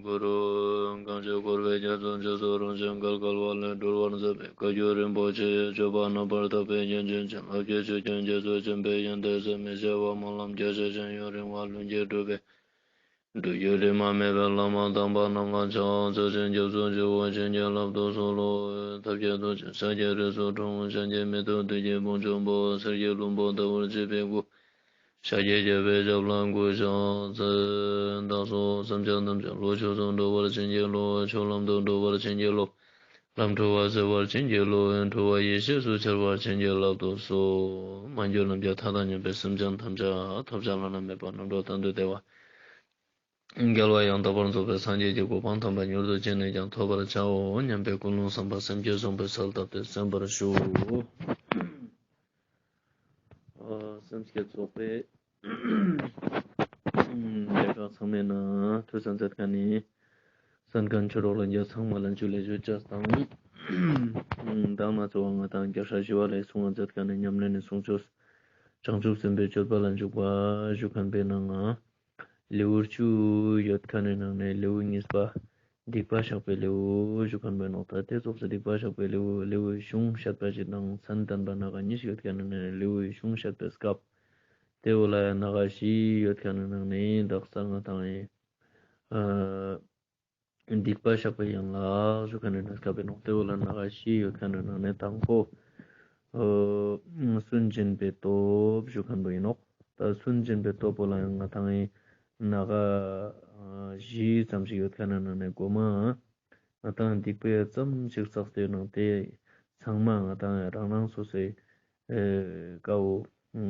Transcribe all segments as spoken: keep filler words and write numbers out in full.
གུ་རུ། གང་ཞིག་འཁོར་བའི་རྒྱ་མཚོ་འཇིགས་སུ་རུང་ཞིང་བརྒལ་དཀའ་བ་ལས་སྒྲོལ་བར་མཛད་པའི་བཀའ་བརྒྱུད་རིན་པོ་ཆེ་ཡི་སྤྱོད་པ་རྣམ་པར་དག་པའི་རྒྱན་ཅན་བྱིན་རླབས་ཀྱི་ཆུ་རྒྱུན་རྒྱ་མཚོ་ཆེན་པོའི་ཡོན་ཏན་ཟད་མི་ཤེས་པ་སྨོན་ལམ་རྒྱ་ཆེ་ཞིང་ཡུན་རིང་བ་ལྷུན་གྱིས་གྲུབ་པའི་སྒྲུབ་བརྒྱུད་དྲི་མ་མེད་པའི་བླ་མ་དམ་པ་རྣམས་ལ་ཕྱག་འཚལ་ཞིང་སྐྱབས་སུ་མཆིའོ། བྱིན་གྱིས་བརླབ་ཏུ་གསོལ་ལོ། ཐབས་མཁས་ཐུགས་རྗེས་ཤཱཀྱའི་རིགས་སུ་འཁྲུངས། གཞན་གྱིས་མི་ཐུབ་བདུད་ཀྱི་དཔུང་འཇོམས་པ། གསེར་གྱི་ལྷུན་པོ་ལྟ་བུར་བརྗིད་པའི་སྐུ། ཤཱཀྱའི་རྒྱལ་པོའི་ཞབས་ལ་གུས་ཕྱག་འཚལ། བདག་སོགས་སེམས་ཅན་ཐམས་ཅད་བློ་ཆོས་སུ་འགྲོ་བར་བྱིན་གྱིས་རློབས། ཆོས་ལམ་དུ་འགྲོ་བར་བྱིན་གྱིས་རློབས། ལམ་འཁྲུལ་བ་སེལ་བར་བྱིན་གྱིས་རློབས། འཁྲུལ་བ་ཡེ་ཤེས་སུ་འཆར་བར་བྱིན་གྱིས་བརླབ་ཏུ་གསོལ། མ་གྱུར་ནམ་མཁའི་མཐའ་དང་མཉམ་པའི་སེམས་ཅན་ཐམས་ཅད་ཐོབ་བྱ་བླ་ན་མེད་པ་རྣམ་གྲོལ་གཏན་དུ་བདེ་བ། རྒྱལ་བ་ཡང་དག་པར་རྫོགས་པའི་སངས་རྒྱས་ཀྱི་གོ་འཕང་དམ་པ་མྱུར་དུ་ཅི་ནས་ཀྱང་ཐོབ་པར་བྱའོ་སྙམ་པའི་ཀུན་སློང་བསམ་པ་སེམས་བསྐྱེད་བཟུང་བའི་གསལ་བཏབ་སྟེ་གསན་པར་ཞུ། ཨ། སེམས་བསྐྱེད་རྫོགས་པའི་ལས་ཀ་ཚང་མའི་ནང་ཐོས་བསམ་མཛད་མཁན་ནི་གསན་མཁན་ཆོས་གྲོགས་ལྷན་རྒྱས་ཚང་མ་ལ་ཇུ་ལེ་ཞུ་ཅེས་དང་། མདང་ན་གཙོ་བོ་ང་དང་རྒྱལ་སྲས་ཞི་བ་ལྷས་གསུང་བ་མཛད་མཁན་ནི་ཉམས་ལེན་ནི་གསུང་ཆོས་བྱང་ཆུབ་སེམས་དཔའི་སྤྱོད་པ་ལ་འཇུག་པ་ཞུ་མཁན་པའི་ནང་ང་ལེའུ་བཅུ་ཡོད་མཁན་ནི་ནང་ནས་ལེའུ་གཉིས་པ་སྡིག་པ་བཤགས་པའི་ལེའུ་ཞུ་མཁན་པའི་ནོག་ད་དེ་ཙོགས་སེ་སྡིག་པ་བཤགས་པའི་ལེའུ་ལེའུའི་གཞུང་བཤད་པ་ཞིག་དང་མཚན་བསྟན་པ་སྣ་ཁ་གཉིས་ཡོད་མཁན་ནི་ནང་ནས་ལེའུའི་གཞུང་བཤད་པའི་སྐབས་དེ་བོ་ལ་ཡང་སྣ་ཁ་བཞི་ཡོད་མཁན་ནི་ནང་ནས་དག་ས་ང་དང་ཨེ། ཨ། སྡིག་པ་བཤགས་པའི་ཡན་ལག་ཞུ་མཁན་ནི་སྐབས་ཡིན་ནོག་དེ་བོ་ལ་སྣ་ཁ་བཞི་ཡོད་མཁན་ནི་ནང་ནས་དང་པོ། ཨ། སུན་འབྱིན་པའི་སྟོབས་ཞུ་མཁན་པོ་ཡིན་ནོག་ད་སུན་འབྱིན་པའི་སྟོབས་པོ་ལ་ཡང་ང་དང་ཨེ་སྣ་ཁ་ཨ་བཞི་ཙམ་ཞིག་ཡོད་མཁན་ནི་ནང་ནས་གོ་མ། ང་དང་སྡིག་པ་ཙམ་ཞིག་བསགས་ཏེ་ནང་དེ་ཚང་མ་ང་དང་རང་རང་སོ་སོའི་ཨེ་ཀ་བོ་ཨ་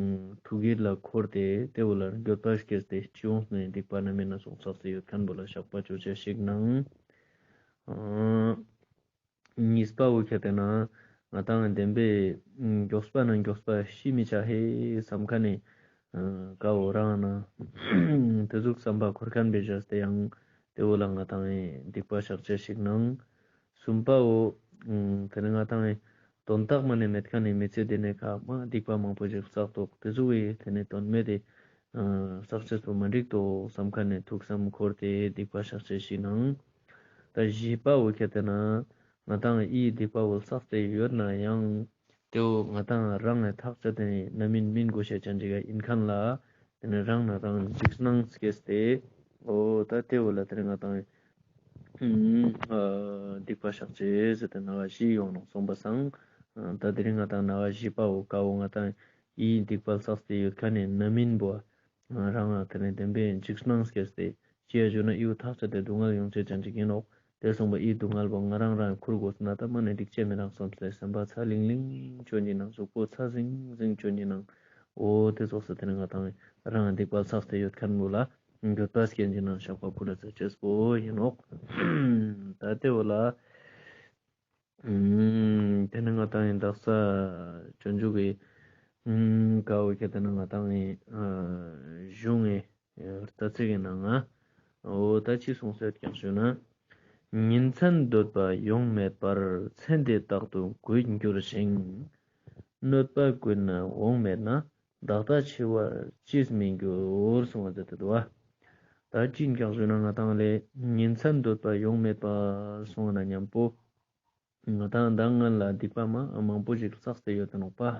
ཐུགས་ཡིད་ལ་འཁོར་ཏེ་དེ་བོ་ལ་འགྱོད་པ་སྐྱེས་ཏེ་སྤྱི་ཡོངས་ནས་སྡིག་པ་རྣམ་སྨིན་ན་སོང་བསགས་ཏེ་ཡོད་མཁན་པོ་ལ་བཤགས་པ་ཅོ་ཅེས་ཤིག་ནང་། ཨ། གཉིས་པ་བོ་ཁྱེར་ཏེ་ན་ང་དང་བདེན་པའི་མགྱོགས་པ་ན་མགྱོགས་པ་ཤི་མི་ཆ་ཧེ་བསམ་མཁན་ནི་ཀ་བོ་རང་ན་དེ་ཟུག་བསམ་པ་འཁོར་མཁན་པའི་བཞག་སྟེ་ཡང་དེ་བོ་ལ་ང་དང་སྡིག་པ་བཤགས་ཅེས་ཤིག་ནང་། གསུམ་པའོ། དེ་ནི་ང་དང་དོན་དག་མ་ནེ་མེད་མཁན་ནི་མི་ཚེ་འདི་ནེ་ཁ་མ་སྡིག་པ་མང་པོ་ཞིག་བསགས་ཏོག་དེ་ཟུག་བོའི་དེ་ནི་དོན་མེད་དེ་བསགས་ཅེས་པོ་མ་འགྲིག་ཏོག་བསམ་མཁན་ནི་ཐུགས་བསམ་འཁོར་ཏེ་སྡིག་པ་བཤགས་ཅེས་ཤིག་ནང་། ད་བཞི་པ་བོ་ཁྱེར་ཏེ་ན་ང་དང་ཨི་སྡིག་པ་བོ་བསགས་ཏེ་ཡོད་ན་ཡང་དེ་བོ་ང་དང་རང་ངི་ཐག་བཅད་དེ་རྣམ་སྨིན་སྨིན་དགོས་ཤེས་ཅན་ཅིག་ཡིན་མཁན་ལ་དེ་ནི་རང་ན་རང་འཇིགས་སྣང་སྐྱེས་ཏེ་འོ་ད་དེ་བོ་ལ་དེ་ནི་ང་དང་ཨ་སྡིག་པ་བཤགས་ཅེས་ཟེར་ཏེ་ན་བཞི་ཡོང་ནོག་སོང་པ་སང་། ད་དེ་རིང་ང་དང་ན་བཞི་པ་བོ་ཀ་བོ་ང་དང་ཨི་སྡིག་པ་བསགས་ཏེ་ཡོད་མཁན་ནི་རྣམ་སྨིན་པོ་རང་ང་དེ་ནི་བདེན་པའི་འཇིགས་སྣང་སྐྱེས་ཏེ་ཅི་ཡ་ཞུ་ན་ཨི་བོ་ཐག་བཅད་དེ་སྡུག་བསྔལ་ཡོང་ཅེས་ཅན་ཅིག་ཡིན་ནོག་དེ་སོང་པ་ཨི་སྡུག་བསྔལ་པོ་ང་རང་རང་འཁུར་དགོས་ན་ད་མ་ནེ་འགྲིག་ཅེས་མི་རང་སོང་སྟེ་སེམས་པ་ཚ་ལིང་ལིང་ཅོ་ཉི་ནང་གཟུགས་པོ་ཚ་ཟིང་ཟིང་ཅོ་ཉི་ནང་འོ་དེ་ཙོགས་སེ་དེ་ནི་ང་དང་རང་སྡིག་པ་བསགས་ཏེ་ཡོད་མཁན་བོ་ལ། འགྱོད་པ་སྐྱེ་ཅེས་ནང་བཤགས་པ་ཕུལ་ལ་ཟེར་ཅེས་པོ་ཡིན་ནོག་ད་དེ་བོ་ལ། དེ་ནི་ང་དང་ཡིན་དག་ས་སྤྱོད་འཇུག་གི་ཀ་བོ་ཁྱེར་ཏེ་ན་ང་དང་ཡིན་གཞུང་ངི་རྩ་ཚིག་གི་ནང་ང་འོ་ད་ཅི་གསུངས་སོད་ཀྱང་ཞུ་ན། ཉིན་མཚན་འདོད་པ་ཡོང་མེད་པར། ཚེ་འདི་རྟག་ཏུ་དགོས་འགྱུར་ཞིང་། གནོད་པ་ཀུན་ནས་འོང་མེད་ན། བདག་ལྟ་འཆི་བར་ཅིས་མི་འགྱུར། གསུངས་པ་མཛད་དེ་འདུག་བ། ད་ཅི་ཡིན་ཀྱང་ཞུ་ན་ང་དང་ལས་ཉིན་མཚན་འདོད་པ་ཡོང་མེད་པ་གསུངས་ན་མཉམ་པོ། ང་དང་ད་སྔོན་ལ་སྡིག་པ་མ་མང་པོ་ཞིག་བསགས་ཏེ་ཡོད་དེ་ནོག་པ།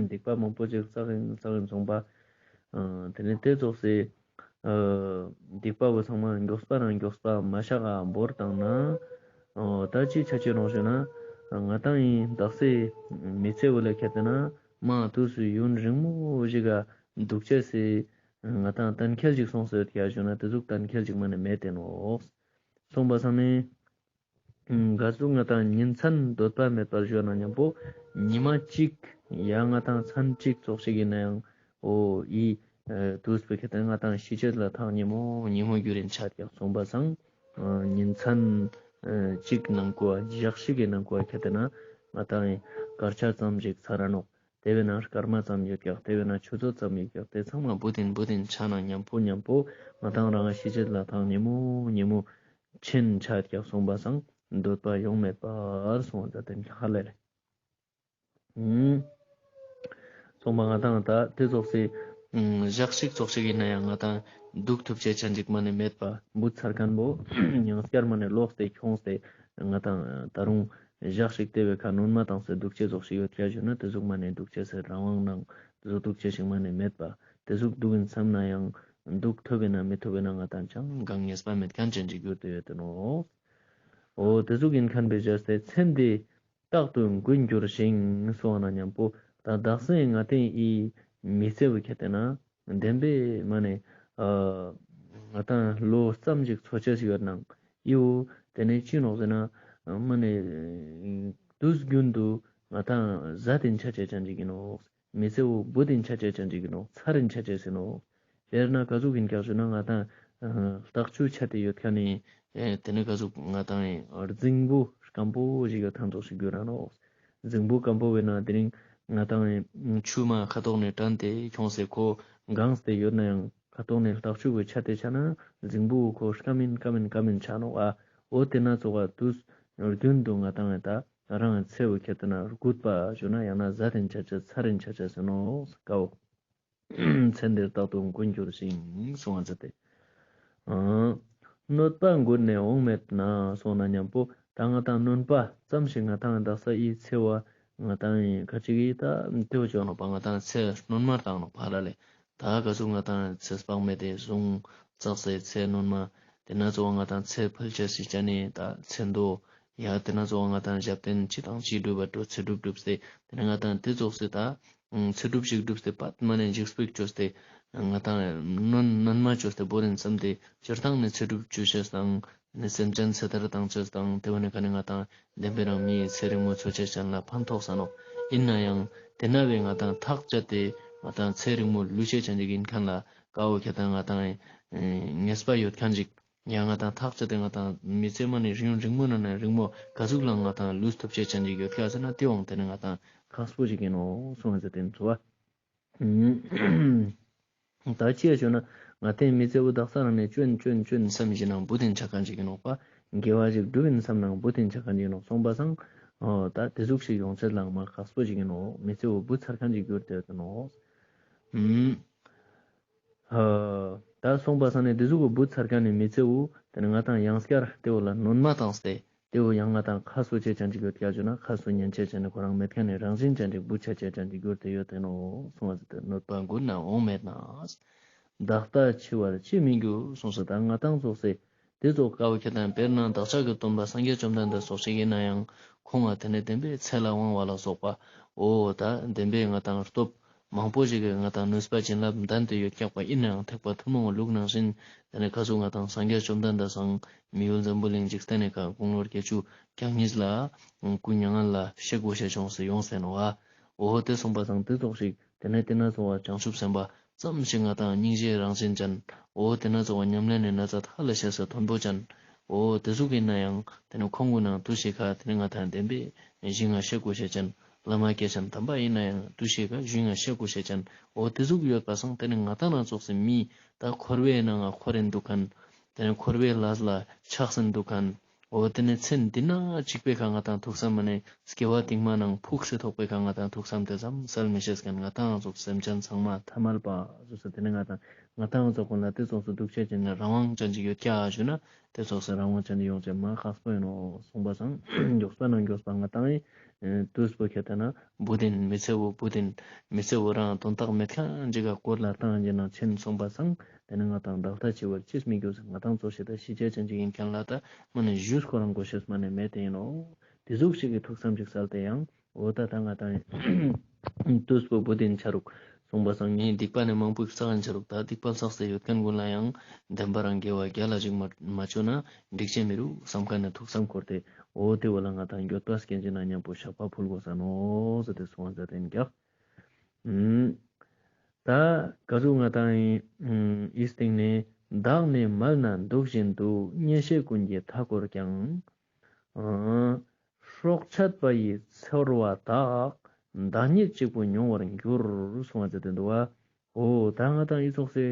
སྡིག་པ་མང་པོ་ཞིག་བསགས་ཡིན་བསགས་ཡིན་སོང་པ། དེ་ནས་དེ་ཙོགས་སེ། སྡིག་པ་བོ་ཚང་མ་མགྱོགས་པ་རང་མགྱོགས་པ་མ་བཤགས་ག་འབོར་བཏང་ན། ད་ཅི་ཆ་ཅེས་ནོག་ཞུ་ན། ང་དང་ཡིན་དག་སེ་མི་ཚེ་བོ་ལ་ཁྱེར་ཏེ་ན་མ་དུས་སུ་ཡུན་རིང་མོ་ཞིག་ག་འདུག་ཅེས་སེ་ང་དང་གཏན་འཁེལ་ཅིག་སོང་སེ་ཡོད་ཀྱག་ཞུ་ན་དེ་ཟུག་གཏན་འཁེལ་ཅིག་མ་ནེ་མེད་དེ་ནོག་སོང་པ་སང་ནི། ག་ཟུག་ང་དང་ཉིན་མཚན་འདོད་པ་མེད་པར་ཞུ་ན་མཉམ་པོ་ཉི་མ་གཅིག་ཡ་ང་དང་མཚན་གཅིག་ཙོགས་ཤིག་ཡིན་ན་ཡང་འོ་ཡི་དུས་པོ་ཁྱེར་ཏེ་ང་དང་ཤི་ཅེས་ལ་ཐག་ཉེ་མོ་ཉེ་མོ་རྒྱུ་རིན་ཆ་ཀྱག་སོང་པ་སང་ཉིན་མཚན་གཅིག་ནང་ཀོ་ཞག་ཞིག་གི་ནང་ཀོ་ཁྱེར་ཏེ་ན་ང་དང་ཡི་དཀར་ཆ་ཙམ་ཞིག་ཚར་ར་ནོག་དེ་བས་ན་སྐར་མ་ཙམ་ཡོད་ཀྱག་དེ་བས་ན་ཆུ་ཚོད་ཙམ་ཡོད་ཀྱག་དེ་ཚང་མ་བུད་དེན་བུད་དེན་ཆ་ན་མཉམ་པོ་མཉམ་པོ་ང་དང་རང་ཤི་ཅེས་ལ་ཐག་ཉེ་མོ་ཉེ་མོ་ཆེན་ཆ་ཀྱག་སོང་པ་སང་འདོད་པ་ཡོང་མེད་པར་སོང་བ་ད་དེ་ཧ་ལས་རེད། སོང་པ་ང་དང་ད་དེ་ཙོགས་སེ་ཞག་ཞིག་ཙོགས་ཤིག་ཡིན་ན་ཡང་ང་དང་ འདུག་ཐུབ་ཅེས་ཅན་ཅིག་མ་ནེ་མེད་པ་བུད་ཚར་ཁན་བོ་ཡང་སྐྱར་མ་ནེ་ལོག་སྟེ་ཁྱོངས་ཏེ་ང་དང་ད་རུང་ཞག་ཞིག་ཏེ་བོའི་ཁ་སྣོན་མ་བཏང་སྟེ་འདུག་ཅེས་ཙོགས་ཤིག་ཡོད་ཀྱག་ཞུ་ན་ཏེ་ཟུག་མ་ནེ་འདུག་ཅེས་སི་རང་དབང་ནང་ཏེ་ཟུག་འདུག་ཅེས་ཤིག་མ་ནེ་མེད་པ། ཏེ་ཟུག་འདུག་ཡིན་བསམ་ན་ཡང་འདུག་ཐུབ་ཡིན་ན་མི་ཐུབ་ཡིན་ན་ང་དང་ཅང་གང་ངེས་པ་མེད་ཁན་ཅན་ཅིག་གྱུར་ཏེ་ཡོད་དེ་ནོག། འོ་ཏེ་ཟུག་ཡིན་ཁན་བོའི་ཟེར་ཏེ་ཚེ་འདི་རྟག་ཏུ་མགོན་འགྱུར་ཞིང་གསུངས་ན་མཉམ་པོ་ད་དག་ས་ང་དང་ངི་མི་ཚེ་བོ་ཁྱེར་ཏེ་ན་བདེན་པའི་མ་ནེ་ཨ་ང་དང་ལོ་ཙམ་ཅིག་འཚོ་ཅེས་ཡོད་ནའང་ཨི་བོ་ཏེ་ནེ་ཅི་ནོག་ཟེར་ན་མ་ནེ་དུས་རྒྱུན་དུ་ང་དང་ཟད་དེ་ཆ་ཅེས་ཅན་ཅིག་ཡིན་ནོག། མི་ཚེ་བོ་བུད་དེ་ཆ་ཅེས་ཅན་ཅིག་ཡིན་ནོག། ཚར་དེ་ཆ་ཅེས་ཡིན་ནོག། དཔེར་ན་ག་ཟུག་ཡིན་ཀྱག་ཞུ་ན་ང་དང་ལྟག་ཆུ་ཆ་སྟེ་ཡོད་ཁན་ནི་ཨེ་ཏེ་ནེ་ག་ཟུག་ང་དང་ཨེ་རྫིང་བུ་སྐམ་པོ་ཞིག་ཡོད་ཁན་ཙོགས་ཤིག་གྱུར་ར་ནོག། རྫིང་བུ་སྐམ་པོ་བོའི་ནང་དེ་རིང་ང་དང་ཨེ་ཆུ་མ་ཁ་ཐོག་ནེ་དྲན་ཏེ་ཁྱོངས་ཏེ་ཁོ་གངས་ཏེ་ཡོད་ནའང་ཁ་ཐོག་ནེ་ལྟག་ཆུ་བོ་ཆ་སྟེ་ཆ་ན་རྫིང་བུ་བོ་ཁོ་སྐམ་ཡིན་སྐམ་ཡིན་སྐམ་ཡིན་ཆ་ནོག་ཨ། འོ་ཏེ་ན་ཙོགས་པ་དུས་རྒྱུན་དུ་ང་དང་ཨེ་ད་རང་ཚེ་བོ་ཁྱེར་ཏེ་ན་རྒུད་པ་ཞུ་ན་ཡང་ན་ཟད་དེ་ཆ་ཅེས་ཚར་དེ་ཆ་ཅེས་ཡིན་ནོག་ཀའོ། ཚེ་འདིར་རྟག་ཏུ་མགོན་འགྱུར་ཞིང་གསུངས་པ་མཛད་དེ། ཨ་གནོད་པ་འགོས་ནས་འོང་མེད་ན་གསུངས་ན་མཉམ་པོ་ད་ང་དང་གནོད་པ་ཙམ་ཞིག་ང་དང་དག་ས་ཨི་ཚེ་བ་ང་དང་ཨི་ཁ་ཅིག་གི་ད་ཏེ་བོ་ཅོ་ནོག་པ། ང་དང་ཚེ་སྣོན་མ་བཏང་ནོག་པ་ལ་ལེ། ད་ག་ཟུག་ང་དང་ཚེ་དཔག་མེད་དེ་བཟུང་ཙོགས་སི་ཚེ་སྣོན་མ། ཏེ་ན་ཙོགས་ང་དང་ཚེ་འཕེལ་ཅེས་སི་ཆ་ནེ་ད་ཚེ་མདོ། ཡ་ཏེ་ན་ཙོགས་ང་དང་ཞབས་བརྟན་ཅི་དང་ཅི་སྒྲུབ་པ་འགྲོ་ཚེ་སྒྲུབ་སྒྲུབ་སྟེ་ཏེ་ནེ་ང་དང་ཏེ་ཙོགས་སི་ད་ཚེ་སྒྲུབ་ཞིག་སྒྲུབ་སྟེ་པད་མ་ནེ་འཇིགས་པིག་ཅོས་ཏེ་ང་དང་སྣོན་སྣོན་མ་ཅོས་ཏེ་བོར་ཡིན་བསམ་སྟེ་སྤྱིར་བཏང་ནེ་ཚེ་སྒྲུབ་ཅོ་ཅེས་དང་ནི་སེམས་ཅན་ཚེ་ཐར་བཏང་ཅེས་དང་ཏེ་བོ་ནི་ཁ་ནེ་ང་དང་བདེན་པའི་རང་མིའི་ཚེ་རིང་མོ་འཚོ་ཅེས་ཅན་ལ་ཕན་ཐོགས་ས་ནོག། ཡིན་ནའང་ཏེ་ན་བའི་ང་དང་ཐག་བཅད་དེ་ང་དང་ཚེ་རིང་མོ་ལུས་ཅེས་ཅན་ཅིག་ཡིན་ཁན་ལ་ཀའོ་ཁྱེར་ཏེ་ང་དང་ངེས་པ་ཡོད་ཁན་ཅིག་ཡང་ང་དང་ཐག་བཅད་དེ་ང་དང་མི་ཚེ་མ་ནེ་རིང་རིང་མོ་ནང་ནེ་རིང་མོ་ག་ཟུག་ལ་ང་དང་ལུས་ཐུབ་ཅེས་ཅན་ཅིག་ཡོད་ཀྱག་ཟེར་ན་ཏེ་འོང་ཏེ་ནེ་ང་དང་ཁག་པོ་ཅིག་ཡིན་ནོག་གསུངས་པ་མཛད་དེ་ཡིན་ཚུལ་བ། ད་ཅི་ཡ་ཞུ་ན་ང་དང་མི་ཚེ་བོ་དག་ས་རང་ནེ་ཅོན་ཅོན་ཅོན་བསམ་ཞིག་ནང་བུད་དེ་ཆ་ཁན་ཅིག་ཡིན་ནོག་པ། དགེ་བ་ཞིག་སྒྲུབ་ཡིན་བསམ་ནའང་བུད་དེ་ཆ་ཁན་ཅིག་ཡིན་ནོག་གསུངས་པ་སང་། འོ་ད་ཏེ་ཟུག་ཞིག་ཡོང་ཚད་ལའང་མ་ཁག་པོ་ཅིག་ཡིན་ནོག། མི་ཚེ་བོ་བུད་ཚར་ཁན་ཅིག་གྱུར་ཏེ་ཡོད་ནོག། ཨ་ད་གསུངས་པ་སང་ནེ་ཏེ་ཟུག་གི་བུད་ཚར་ཁན་ནི་མི་ཚེ་བོ་ཏེ་ནེ་ང་དང་ཡང་སྐྱར་ཏེ་བོ་ལ་སྣོན་མ་བཏང་སྟེ་ཏེ་བོ་ཡང་ང་དང་ཁ་གསོ་ཅེས་ཅན་ཅིག་ཡོད་ཀྱག་ཞུ་ན་ཁ་གསོ་ཉན་ཅེས་ཅན་ནི་ཁོ་རང་མེད་ཁན་ནི་རང་བཞིན་ཅན་ཅིག་བུད་ཆ་ཅེས་ཅན་ཅིག་གྱུར་ཏེ་ཡོད་དེ་ནོག་གསུངས་པ་ཟེར་ཏེ། གནོད་པ་འགོས་ན་འོང་མེད་ན། བདག་ལྟ་འཆི་བར་ཅིས་མི་འགྱུར་གསུངས་སོ། ད་ང་དང་ཙོགས་སི་ཏེ་ཙོགས་ཀའོ་ཁྱེར་ཏེ་ན་དཔེར་ན་བདག་ཅག་གི་སྟོན་པ་སངས་རྒྱས་བཅོམ་ལྡན་འདས་ཙོགས་ཤིག་ཡིན་ནའང་ཁོང་ང་ཏེ་ནེ་བདེན་པའི་ཚེ་ལ་དབང་བ་ལ་སོགས་པ་འོ་ད་བདེན་པའི་ང་དང་སྟོབས་མང་པོ་ཞིག་གི་ང་དང་ནུས་པ་བྱིན་རླབས་ལྡན་ཏེ་ཡོད་ཀྱག་པ་ཡིན་ནའང་ཐེག་པ་ཐུན་མོང་གི་ལུགས་ནང་བཞིན་ཏེ་ནེ་ཁ་སང་ང་དང་སངས་རྒྱས་བཅོམ་ལྡན་འདས་སང་མི་ཡུལ་འཛམ་བུ་གླིང་འཇིག་རྟེན་ནི་ཁ་དགུང་ལོ་བརྒྱད་ཅུ་གྱ་གཉིས་ལ་སྐུ་མྱ་ངན་ལ་གཤེགས་དགོས་ཤེས་བྱུང་སྟེ་ཡོངས་ཏེ་ནོག་པ། འོ་ཏེ་གསུངས་པ་སང་ཏེ་ཙོགས་ཤིག་ཏེ་ནེ་ཏེ་ན་ཙོགས་པ་བྱང་ཆུབ་སེམས་དཔའ་ཙམ་ཞིག་ང་དང་སྙིང་རྗེའི་རང་བཞིན་ཅན། འོ་ཏེ་ན་ཙོགས་པ་ཉམས་ལེན་ནི་ན་ཚ་ཐ་ལ་ཤེས་ས་མཐོན་པོ་ཅན། འོ་ཏེ་ཟུག་ཡིན་ནའང་ཏེ་ནེ་ཁོང་གུན་ནང་ཏུས་ཤིག་ཁ་ཏེ་ནེ་ང་དང་བདེན་པའི་ཞིང་ང་གཤེགས་དགོས་ཤེས་ཅན། བླ་མ་སྐྱེས་ཅན་དམ་པ་ཡིན་ནའང་ཏུས་ཤིག་ཁ་ཞིང་ང་གཤེགས་དགོས་ཤེས་ཅན། འོ་ཏེ་ཟུག་ཡོད་པ་སང་ཏེ་ནེ་ང་དང་ན་ཙོགས་སི་མི་ད་འཁོར་བའི་ནང་ང་འཁོར་རིན་འདུག་ཁན། ཏེ་ནེ་འཁོར་བའི་ལས་ལ་ཆགས་སིན་འདུག་ཁན། འོ་ཏེ་ནེ་ཚེ་འདི་ན་གཅིག་པའི་ཁ་ང་དང་ཐུགས་བསམ་མ་ནེ་སྐྱེ་བ་རྟིང་མ་ནང་ཕུགས་སུ་ཐོགས་པའི་ཁ་ང་དང་ཐུགས་བསམ་ཏེ་ཙམ་སལ་མི་ཤེས་ཁན་ང་དང་ཙོགས་སེམས་ཅན་ཚང་མ་ཐ་མལ་པ་ཟེར་ས་ཏེ་ནེ་ང་དང་ང་དང་ཙོགས་གུན་ལ་ཏེ་ཙོགས་སུ་འདུག་ཅེས་ཅན་ནི་རང་དབང་ཅན་ཅིག་ཡོད་ཀྱག་ཞུ་ན་ཏེ་ཙོགས་སུ་རང་དབང་ཅན་ཅིག་ཡོང་ཅེས་མ་ཁག་པོ་ཡིན་ནོག་གསུངས་པ་སང་མགྱོགས་པ་ནང་མགྱོགས་པ་ང་དང་ཨེ་ཏུས་པོ་ཁྱེར་ཏེ་ན་བུད་དེ་མི་ཚེ་བོ་བུད་དེ་མི་ཚེ་བོ་རང་དོན་དག་མེད་ཁན་ཅིག་ག་སྐོར་ལ་བཏང་ཅེས་ནང་ཆེན་གསུངས་པ་སང་ཏེ་ནེ་ང་དང་བདག་ལྟ་འཆི་བར་ཅིས་མི་འགྱུར་ཟེར་ང་དང་ཙོགས་ཤིག་ད་ཤི་ཅེས་ཅན་ཅིག་ཡིན་ཁན་ལ་ད་མ་ནེ་ཞུས་ཁོ་རང་དགོས་ཤེས་མ་ནེ་མེད་དེ་ཡིན་ནོག། ཏེ་ཟུག་ཞིག་གི་ཐུགས་བསམ་ཅིག་སལ་ཏེ་ཡང་འོ་ད་ད་ང་དང་ཏུས་པོ་བུད་དེ་ཆ་རུག་གསུངས་པ་སང་ངས་སྡིག་པ་ནི་མང་པོ་བསགས་ཡིན་ཆ་རུག། ད་སྡིག་པ་བསགས་ཏེ་ཡོད་ཁན་གུན་ལ་ཡང་བདེན་པ་རང་དགེ་བ་རྒྱ་ལ་ཞིག་མ་མ་ཅོ་ན་འགྲིག་ཅེས་མི་རུག་བསམ་ཁན་ནི་ཐུགས་བསམ་འཁོར་ཏེ་འོ་ཏེ་བོ་ལ་ང་དང་འགྱོད་པ་སྐྱེན་ཅིག་ན་མཉམ་པོ་བཤགས་པ་ཕུལ་དགོས་ས་ནོག་ཟེར་ཏེ་གསུངས་པ་མཛད་དེ་ཡིན་ཀྱག། ཨུམ། ད་ག་ཟུག་ང་དང་ཨིན་ཨིས་སྟེང་ནེ། བདག་ནི་མལ་ན་འདུག་བཞིན་དུ། གཉེན་བཤེས་ཀུན་གྱིས་མཐའ་བསྐོར་ཀྱང་། ཨ་སྲོག་ཆད་པ་ཡི་ཚོར་བ་དག། བདག་ཉིད་གཅིག་པུ་མྱོང་བར་འགྱུར། གསུངས་པ་མཛད་དེ་འདུག་པ། འོ་ད་ང་དང་ཨི་ཙོགས་སི་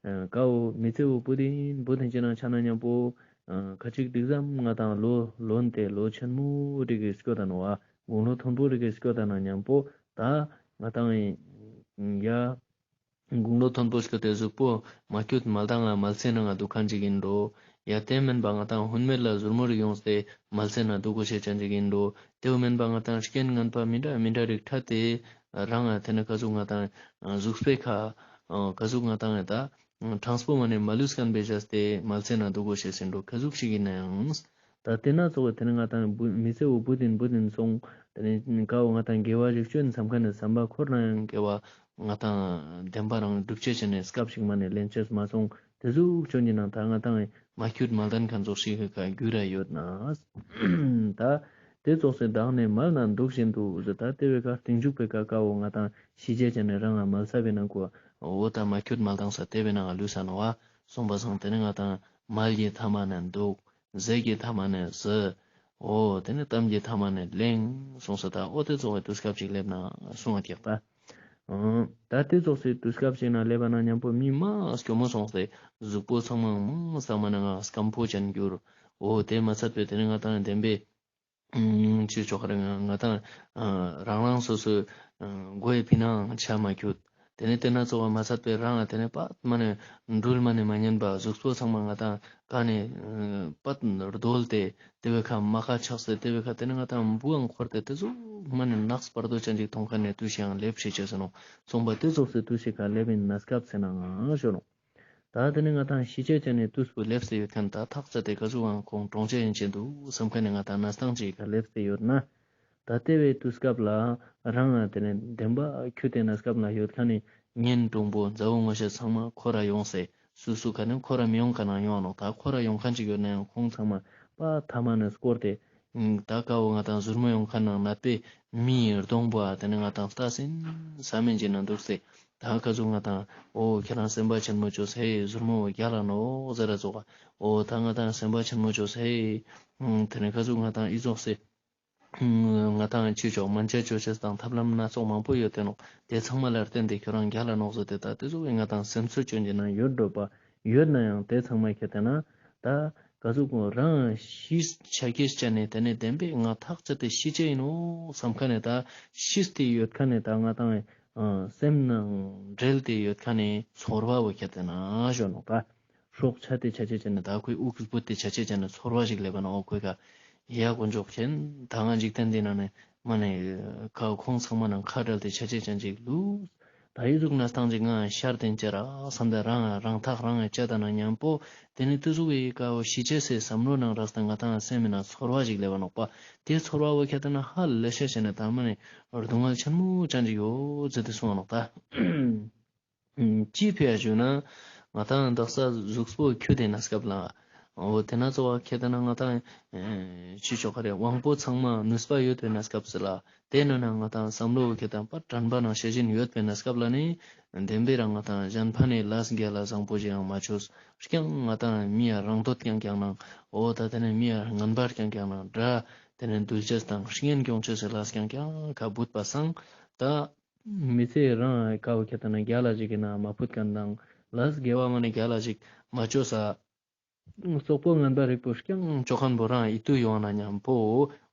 ཨ་ཀ་བོ་མི་ཚེ་བོ་བུད་དེ་ཨིན། བུད་དེ་ཅི་ན་ཆ་ན་མཉམ་པོ་ཨ་ཁ་ཅིག་འགྲིག་ཙམ་ང་དང་ལོ་ལོན་ཏེ་ལོ་ཆེན་མོ་རིག་གི་སྐྱོད་ད་ནོག་པ། དགུང་ལོ་མཐོན་པོ་རིག་གི་སྐྱོད་ད་ན་མཉམ་པོ་ད་ང་དང་ཡ་ དགུང་ལོ་མཐོན་པོ་སྐྱོད་དེ་གཟུགས་པོ་མ་ཁྱུད་མ་ལྡང་ང་མལ་སའི་ནང་ང་འདུག་མཁན་ཅིག་ཡིན་འགྲོ། ཡ་དེ་མིན་པ་ང་ཏང་ཧུན་མེད་ལ་ཟུར་མོ་རིག་ཡོངས་ཏེ་མལ་སའི་ནང་འདུག་གོ་ཤེས་ཅན་ཅིག་ཡིན་འགྲོ། དེའུ་མིན་པ་ང་ཏང་རྐྱེན་ངན་པ་མི་འདྲ་མི་འདྲ་རིགས་ཕྲད་དེ་རང་ང་དེ་ནི་ག་ཟུག་ང་ཏང་གཟུགས་པོའི་ཁ་ག་ཟུག་ང་ཏང་ཡ་ད་གྲངས་པོ་མ་ནེ་མ་ལུས་མཁན་པའི་བྱས་ཏེ་མལ་སའི་ནང་འདུག་གོ་ཤེས་ཡིན་འགྲོ། ག་ཟུག་ཞིག་ཡིན་ན་ཡང་། ད་དེ་ན་ཙོགས་དེ་ནི་ང་ཏང་བུ་མི་ཚེ་བོ་བུ་དིན་བུ་དིན་སོང་། དེ་ནི་ཀ་བོ་ང་ཏང་དགེ་བ་རིག་ཅོ་ཡིན་བསམ་མཁན་ནི་བསམ་པ་འཁོར་ན་ཡང་དགེ་བ་ང་ཏང་བདེན་པ་རང་སྒྲུབ་ཅེས་བྱས་ནས་སྐབས་ཤིག་མ་ནེ་ལེན་ཅེས་མ་སོང་། དེ་ཟུག་ཅོ་ཡིན་ན་ད་ང་ཏང་མ་ཁྱུད་མ་ལྡན་མཁན་ཙོགས་ཤིག་ག་རྒྱུ་ར་ཡོད་ན། ད་དེ་ཙོགས་སེ་བདག་ནི་མལ་ན་འདུག་བཞིན་དུ་ཟེར། ད་དེ་བའི་ཁ་རྟིང་མཇུག་པའི་ཁ་ཀ་བོ་ང་ཏང་ཤི་ཅེས་བྱས་ནས་རང་ང་མལ་ས་བའི་ནང་གོ་འོ་ད་མ་ཁྱུད་མ་ལྡང་ས་དེ་བའི་ནང་ང་ལུས་ས་ནོ་བ་སོང་པ་སང་དེ་ནི་ང་ཏང་མལ་གྱི་མཐའ་མ་ནས་འདུག་ཟས་ཀྱི་མཐའ་མ་ནས་ཟ། འོ་དེ་ནི་གཏམ་གྱི་མཐའ་མ་ནས་གླེང་གསུངས་ས། ད་འོ་དེ་ཙོགས་སི་དུས་སྐབས་ཅིག་སླེབས་ན་གསུངས་པ་ཀྱག་ད། ད་དེ་ཙོགས་སི་དུས་སྐབས་ཅིག་ན་སླེབས་པ་ན་མཉམ་པོ་མི་མ་སྐྱོ་མོ་སོང་སྟེ་གཟུགས་པོ་ཚང་མ་མང་ཚང་མ་ནི་ང་སྐམ་པོ་ཅན་གྱུར། འོ་དེ་མ་ཚད་པའི་དེ་ནི་ང་ཏང་བདེན་པའི་ཅི་ཆོག་རེ་ང་ང་ཏང་རང་རང་སོ་སོའི་མགོའི་ཕི་ནང་ཆ་མ་ཁྱུད། དེ་ནས་དེ་ན་ཙོགས་མ་ཚད་པའི་རང་དེ་ནས་པ་མ་ནེ་འགྲུལ་མ་ནེ་མ་ཉན་པ་གཟུགས་པོ་ཚང་མ་ང་ཏང་ཀ་ནས་པ་རྡོལ་ཏེ་དེ་བའི་ཁ་མ་ཁ་ཆགས་ཏེ་དེ་བའི་ཁ་དེ་ནས་ང་ཏང་བུའང་འཁོར་ཏེ་དེ་ཟུག་མ་ནེ་ནགས་བར་དོ་ཅན་ཅིག་མཐོང་མཁན་ནི་དུས་ཤིག་ཡང་སླེབས་ཤེས་ཅེས་ནོ། སོང་པ་དེ་ཙོགས་སི་དུས་ཤིག་ག་སླེབས་ཡིན་ན་སྐབས་ཟེར་ན་ང་ཞོ་ནོ། ད་དེ་ནི་ང་ཏང་ཤི་ཅེས་ཅན་ནི་དུས་པོ་སླེབས་ཏེ་ཡོད་མཁན། ད་ཐག་ཆད་དེ་ག་ཟུག་ཨང་ཁོང་གྲོངས་ཅེས་ཡིན་ཅན་འདུག་བསམ་མཁན་ནི་ང་ཏང་གནས་སྟངས་ཅིག་ག་སླེབས་ཏེ་ཡོད་ན། ད་དེ་བའི་དུས་སྐབས་ལ་རང་ང་དེ་ནི་བདེན་པ་ཁྱུད་དེ་གནས་སྐབས་ལ་ཡོད་མཁན་ནི་གཉེན་དྲུང་པོ་མཛའ་བོ་ངོ་ཤེས་ཚང་མ་འཁོར་ར་ཡོང་སྟེ་སུ་སུ་ག་ནི་འཁོར་ར་མི་ཡོང་མཁན་ནང་ཡོང་ནོག། ད་འཁོར་ར་ཡོང་མཁན་ཅིག་ཡོད་ན་ཡང་ཁོང་ཚང་མ་པ་མཐའ་མ་ནས་སྐོར་ཏེ་ད་ཀ་བོ་ང་ཏང་ཟུར་མོ་ཡོང་མཁན་ནང་ནད་པའི་མིའི་གདོང་པོ་ཨ་དེ་ནི་ང་ཏང་ལྟ་ཟིན་ས་མིན་ཅིག་ན་འདུག་སྟེ། ད་ག་ཟུག་ང་ཏང་འོ་ཁྱེད་རང་སེམས་པ་ཆེན་མོ་ཅོས་ཧེ་ཟུར་མོ་བརྒྱ་ལ་ནོག་ཟེར་ར་ཙོགས། འོ་ད་ང་ཏང་སེམས་པ་ཆེན་མོ་ཅོས་ཧེ། དེ་ནས་ག་ཟུག་ང་ཏང་ཨི་ཙོགས་སེ། ང་ཏང་ཅི་ཆོག་སྨན་དཔྱད་ཅོ་ཅེས་དང་ཐབས་ལམ་སྣ་ཚོགས་མང་པོ་ཡོད་དེ་ནོག། དེ་ཚང་མ་ལ་བརྟེན་ཏེ་ཁྱོད་རང་བརྒྱ་ལ་ནོག་ཟེར་ཏེ་ད་དེ་ཟུག་གི་ང་ཏང་སེམས་གསོ་ཅོ་ཡིན་ན་ཡོད་འགྲོ་པ་ཡོད་ན་ཡང་དེ་ཚང་མ་ཁྱེད་དེ་ན་ད་ག་ཟུག་གོ་རང་ཤི་ཆ་ཁེས་ཅན་ནི་དེ་ནི་བདེན་པའི་ང་ཐག་ཆད་དེ་ཤི་ཅེས་ཡིན་ནོག་བསམ་མཁན་ནི་ད་ཤི་སྟེ་ཡོད་མཁན་ནི་ད་ང་ཏང་སེམས་ནང་འབྲེལ་ཏེ་ཡོད་མཁན་ནི་ཚོར་བ་བོ་ཁྱེད་དེ་ན་ཞོ་ནོག་ད། སྲོག་ཆད་དེ་ཆ་ཅེས་ཅན་ནི་ད་ཁོའི་དབུགས་བུད་དེ་ཆ་ཅེས་ཅན་ནི་ཚོར་བ་ཞིག་སླེབས་པ་ན་འོ་ཁོའི་ཀ་ཡ་དཀོན་མཆོག་མཁྱེན། ད་ང་འཇིག་རྟེན་འདི་ན་ནི་མ་ནེ་ཁ་ཁོང་ཚང་མ་ནང་ཁ་བྲལ་ཏེ་ཆ་ཅེས་ཅན་ཅིག་ལུས། ད་ཨི་ཟུག་གནས་སྟངས་ཅིག་ང་ཤར་དེན་ཅེ་ར་བསམ་སྟེ་རང་རང་ཐག་རང་ང་བཅད་ད་ན་མཉམ་པོ་དེ་ནི་དེ་ཟུག་གི་ཀ་བོ་ཤི་ཅེས་སི་བསམ་བློ་ནང་རགས་ཏེ་ང་ཏང་སེམས་མི་ནང་ཚོར་བ་ཞིག་སླེབས་པ་ནོག་པ། དེ་ཚོར་བ་བོ་ཁྱེད་དེ་ན་ཧ་ལས་ཤ་ཤེས་ནས་ད་མ་ནེ་སྡུག་བསྔལ་ཆེན་མོ་ཅན་ཅིག་ཡོད་ཟེར་ཏེ་གསུངས་པ་ནོག་ད། ཅི་ཕི་ཡ་ཞུ་ན་ང་ཏང་དག་ས་གཟུགས་པོ་ཁྱུད་དེ་གནས་སྐབས་ལ་འོ་དེ་ན་ཙོགས་ཁྱེད་དེ་ན་ང་ཏང་ཅི་ཆོག་ག་རེ་དབང་པོ་ཚང་མ་ནུས་པ་ཡོད་པའི་གནས་སྐབས་སུ་ལ་དེ་ནོ་ན་ང་ཏང་བསམ་བློ་ཁྱེད་དང་པ་དྲན་པ་ནང་ཤེས་བཞིན་ཡོད་པའི་གནས་སྐབས་ལ་ནི་བདེན་པའི་རང་ང་ཏང་གཞན་ཕན་ནི་ལས་དགེ་ལ་བཟང་པོ་ཞིག་ཡང་མ་ཆོས་རྐྱང་ང་ཏང་མི་ཡ་རང་འདོད་རྐྱང་རྐྱང་ནང་འོ་ད་དེ་ནི་མི་ཡ་ངན་པ་རྐྱང་རྐྱང་ནང་དགྲ་དེ་ནི་འདུལ་ཅེས་དང་གཉེན་སྐྱོང་ཅེས་སི་ལས་རྐྱང་རྐྱང་ཁ་བུད་པ་སང་ད། མི་ཚེ་རང་ཀ་བོ་ཁྱེད་དེ་ན་རྒྱ་ལ་ཞིག་གི་ནང་མ་ཕུད་མཁན་དང་ལས་དགེ་བ་མ་ནེ་རྒྱ་ལ་ཞིག་མ་ཅོས་ས། སོག་པོ་ངན་པ་རིག་པོ་རྐྱང་ཅོ་མཁན་པོ་རང་ཨིད་ཏུ་ཡོང་ན་མཉམ་པོ་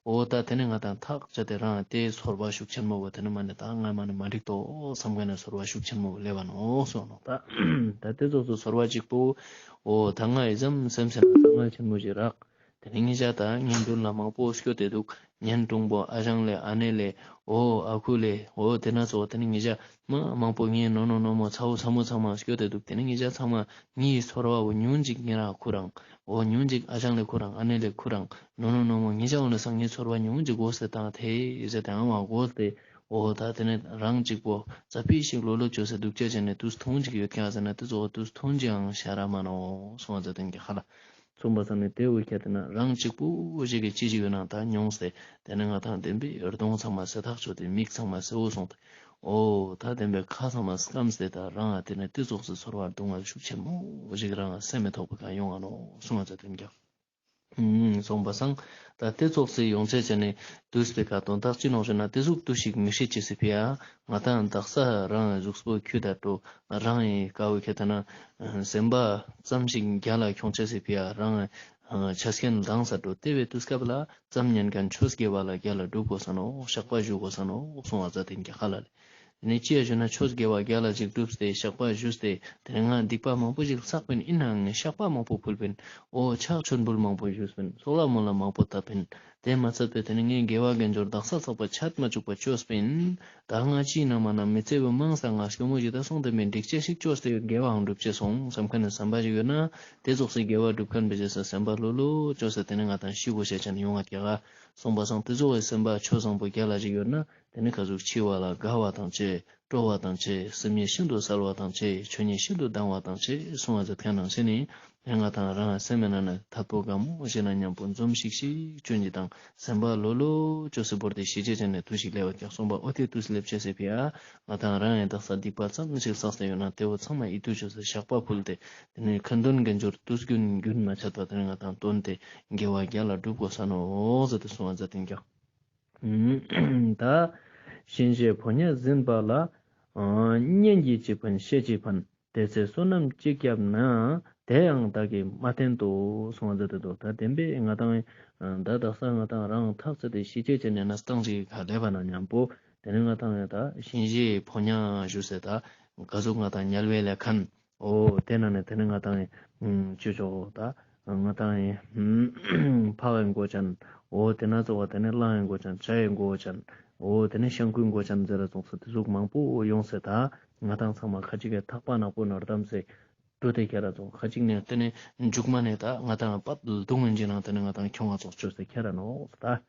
འོ་ད་དེ་ནི་ང་ཏང་ཐག་ཆད་དེ་རང་དེ་ཚོར་བ་ཤུགས་ཆེན་མོ་བོ་དེ་ནི་མ་ནེ་ད་ང་མ་ནེ་མ་འགྲིག་ཏོ་བསམ་མཁན་ནི་ཚོར་བ་ཤུགས་ཆེན་མོ་བོ་སླེབས་པ་ནོག་གསུངས་ནོག་ད། ད་དེ་ཙོགས་སུ་ཚོར་བ་གཅིག་པོ་འོ་ད་ང་ཨི་ཙམ་སེམས་སེམས་སྡུག་བསྔལ་ཆེན་མོ་ཞིག་རག། དེ་ནི་ངེད་ཅག་ད་གཉེན་དྲུང་ལ་མང་པོ་སྐྱོད་དེ་འདུག། གཉེན་དྲུང་པོ་ཨ་ཞང་ལེ་ཨ་ནེ་ལེ་འོ་ཨ་ཁུ་ལེ་འོ་དེ་ན་ཙོགས་དེ་ནི་ངེད་ཅག་མ་མང་པོ་ངའི་ནོ་ནོ་ནོ་མོ་ཚ་བོ་ཚ་མོ་ཚང་མ་སྐྱོད་དེ་འདུག། དེ་ནི་ངེད་ཅག་ཚང་མ་ངའི་ཚོར་བ་བོ་ཉུང་ཅིག་ངེད་རང་ཁུ་རང་འོ་ཉུང་ཅིག་ཨ་ཞང་ལེ་ཁུ་རང་ཨ་ནེ་ལེ་ཁུ་རང་ནོ་ནོ་ནོ་མོ་ངེད་ཅག་འོ་ན་སང་ངའི་ཚོར་བ་ཉུང་ཅིག་འོ་ཟེར་དང་དེ་ཟེར་དང་བ་འོ་དེ་འོ་ད་དེ་ནི་རང་གཅིག་པོ་ཙ་པིག་ཞིག་ལོ་ལོ་ཅོས་སེ་འདུག་ཅེས་ཅན་ནི་དུས་ཐུང་ཅིག་ཡོད་ཀྱང་ཟེར་ན་དེ་ཙོགས་དུས་ཐུང་ཅིག་ཡང་ཤར་ར་མ་ནོག་གསུངས་པ་ཟེར་དེ་ནི་ཁ་ལ། གསུངས་པ་སང་ནི་དེ་འུ་ཁྱེད་དེ་ན་རང་གཅིག་པུ་ཞིག་གི་ཅི་ཞིག་ཡོད་ན་ད་མྱོང་སྟེ་དེ་ནི་ང་ཏང་བདེན་པའི་གདོང་ཚང་མ་སེ་ཐག་ཆོད་དེ་མིག་ཚང་མ་སེ་འོ་སོང་སྟེ་འོ་ད་བདེན་པའི་ཁ་ཚང་མ་སྐམ་སྟེ་ད་རང་ང་དེ་ནི་དེ་ཙོགས་སི་ཚོར་བ་སྡུག་བསྔལ་ཤུགས་ཆེན་མོ་ཞིག་རང་ང་སེམས་མི་ཐོག་པའི་ཀ་ཡོང་ང་ནོག་གསུངས་པ་ཟེར་དེ་ནི་ཀྱང་། གསུངས་པ་སང་ད་དེ་ཙོགས་སི་ཡོང་ཆེ་ཆེ་ནི་དུས་པའི་ཀ་དོན་དག་ཅི་ནོག་ཞུ་ན་དེ་ཟུག་ཏུ་ཞིག་མི་ཤེས་ཅེས་སི་ཕི་ཡ་ང་ཏང་དག་ས་རང་གཟུགས་པོ་ཁྱུད་ད་འགྲོ་རང་ཡི་ཀ་བོ་ཁྱེད་དེ་ན་སེམས་པ་ཙམ་ཞིག་རྒྱ་ལ་ཁྱོང་ཅེས་སི་ཕི་ཡ་རང་ཆ་རྐྱེན་ལྡང་ས་འགྲོ་དེ་བའི་དུས་སྐབས་ལ་ཙམ་ཉན་མཁན་ཆོས་དགེ་བ་ལ་རྒྱ་ལ་སྒྲུབ་དགོས་ས་ནོག་བཤགས་པ་ཞུ་དགོས་ས་ནོག་གསུངས་པ་ཟེར་དེ་ནི་ཀྱང་ཁ་ལ་ལེ། དེ་ནས་ཅི་ཡ་ཞུ་ན་ཆོས་དགེ་བ་རྒྱ་ལ་ཅིག་བསྒྲུབས་ཏེ་བཤགས་པ་ཞུས་ཏེ་དེ་ནས་ང་སྡིག་པ་མང་པོ་ཞིག་བསགས་པིན། ཨིན་ནའང་ངས་བཤགས་པ་མང་པོ་ཕུལ་པིན། འོ་ཕྱག་མཆོད་འབུལ་མང་པོ་ཞུས་པིན། ཚོགས་ལ་མོལ་ལ་མང་པོ་བཏབ་པིན། དེ་མ་ཚད་པའི་དེ་ནས་ངས་དགེ་བ་དགེ་སྦྱོར་དག་ས་ཚགས་པ་ཆད་མ་བཅུག་པ་བཅོས་པིན། ད་ང་ཅི་ན་མ་ན་མི་ཚེ་བོ་མང་ས་ང་སྐྱོ་མོ་ཞིག་ད་སོང་དེ་མིན་འགྲིག་ཅེས་ཤིག་བཅོས་ཏེ་ཡོད་དགེ་བའང་སྒྲུབ་ཅེས་སོང་བསམ་ཁན་ནི་བསམ་པ་ཞིག་ཡོད་ན་དེ་ཙོགས་སི་དགེ་བ་སྒྲུབ་ཁན་བེ་ཅེས་སེམས་པ་ལྷོད་ལྷོད་བཅོས་ཏེ་དེ་ནས་ང་དང་ཤི་དགོས་ཤེས་ཅན་ཡོང་ང་ཀྱག་ག་སོང་པ་སང་དེ་ཙོགས་སི་སེམས་པ་ཆོས་བཟང་པོ་རྒྱ་ལ་ཞིག་ཡོད་ན་དེ་ནས་ག་ཟུག་འཆི་བ་ལ་དགའ་བ་དང་བཅས། སྤྲོ་བ་དང་བཅས། སེམས་ཉིད་ཤིན་ཏུ་གསལ་བ་དང་བཅས། ཆོས་ཉིད་ཤིན་ཏུ་དྭངས་བ་དང་བཅས་གསུང་བ་མཛད་ཁན་ནང་བཞིན་ནི་དེ་ང་དང་རང་སེམས་ནང་ན་ཐད་པོ་དགའ་མོ་ཞིག་ན་མཉམ་པོ་འཛུམ་ཤིག་ཤིག་བཅོ་ཡིན་དང་སེམས་པ་ལྷོད་ལྷོད་བཅོས་སེ་བོར་ཏེ་ཤི་ཅེས་ཅན་ནི་དུས་ཤིག་སླེབས་པ་ཀྱག་སོང་པ། འོ་དེ་དུས་སླེབས་ཅེས་སི་ཕི་ཡ་ང་དང་རང་ཡང་དག་ས་སྡིག་པ་ཙམ་ཞིག་བསགས་ཏེ་ཡོད་ན་དེ་བོ་ཚང་མ་ཡིད་དུ་བཅོས་སེ་བཤགས་པ་ཕུལ་ཏེ་དེ་ནས་ཁ་འདོན་དགེ་སྦྱོར་དུས་རྒྱུན་རྒྱུན་མ་ཆད་པ་དེ་ནས་ང་དང་བཏོན་ཏེ་དགེ་བ་རྒྱ་ལ་སྒྲུབ་དགོས་ས་ནོག་ཟེར་ཏེ་གསུང་བ་མཛད་དེ་ཀྱག་ད་གཤིན་རྗེའི་ཕོ་ཉ་ཟིན་པ་ལ། གཉེན་གྱིས་ཅི་ཕན་བཤེས་ཀྱིས་ཕན། དེ་ཚེ་བསོད་ནམས་ཅི་བསྐྱབས་ན། དེ་ཡང་བདག་གིས་མ་བསྟེན་ཏོ། གསུང་བ་མཛད་དེ་འདུག་ད་བདེན་པའི་ང་དང་ད་དག་ས་ང་དང་རང་ཐག་ཆད་དེ་ཤི་ཅེས་ཅན་ནི་གནས་སྟངས་ཅིག་ག་སླེབས་པ་ན་མཉམ་པོ་དེ་ནས་ང་དང་ད་གཤིན་རྗེའི་ཕོ་ཉ་ཞུས་སེ་ད་ག་ཟུག་ང་དང་དམྱལ་བའི་ལས་མཁན། འོ་དེ་ན་ནས་དེ་ནས་ང་དང་ཨེ་ཅོ་ཅོག་ད་ང་དང་ཨེ་ཕ་བའི་མགོ་ཅན། འོ་དེ་ན་ཚོ་བ་དེ་ནས་གླང་ཡི་མགོ་ཅན། བྱ་ཡི་མགོ་ཅན། འོ་དེ་ནས་ཤང་ཀུའི་མགོ་ཅན་ཟེར་ར་ཙོགས་སེ་དེ་ཟུག་མང་པོ་ཡོང་སེ་ད་ང་དང་ཚང་མ་ཁ་ཅིག་གི་ཐག་པ་ནག་པོ་ནོར་དམ་སེ་འགྲོ་དེ་ཁྱེར་ར་ཙོགས་ཁ་ཅིག་ནས་དེ་ནས་མཇུག་མ་ནས་ད་ང་དང་པད་རྡུང་ངན་ཅིག་ནང་དེ་ནས་ང་དང་ཁྱོང་ང་ཙོགས་ཅོས་སེ་ཁྱེར་ར་ནོག་ད།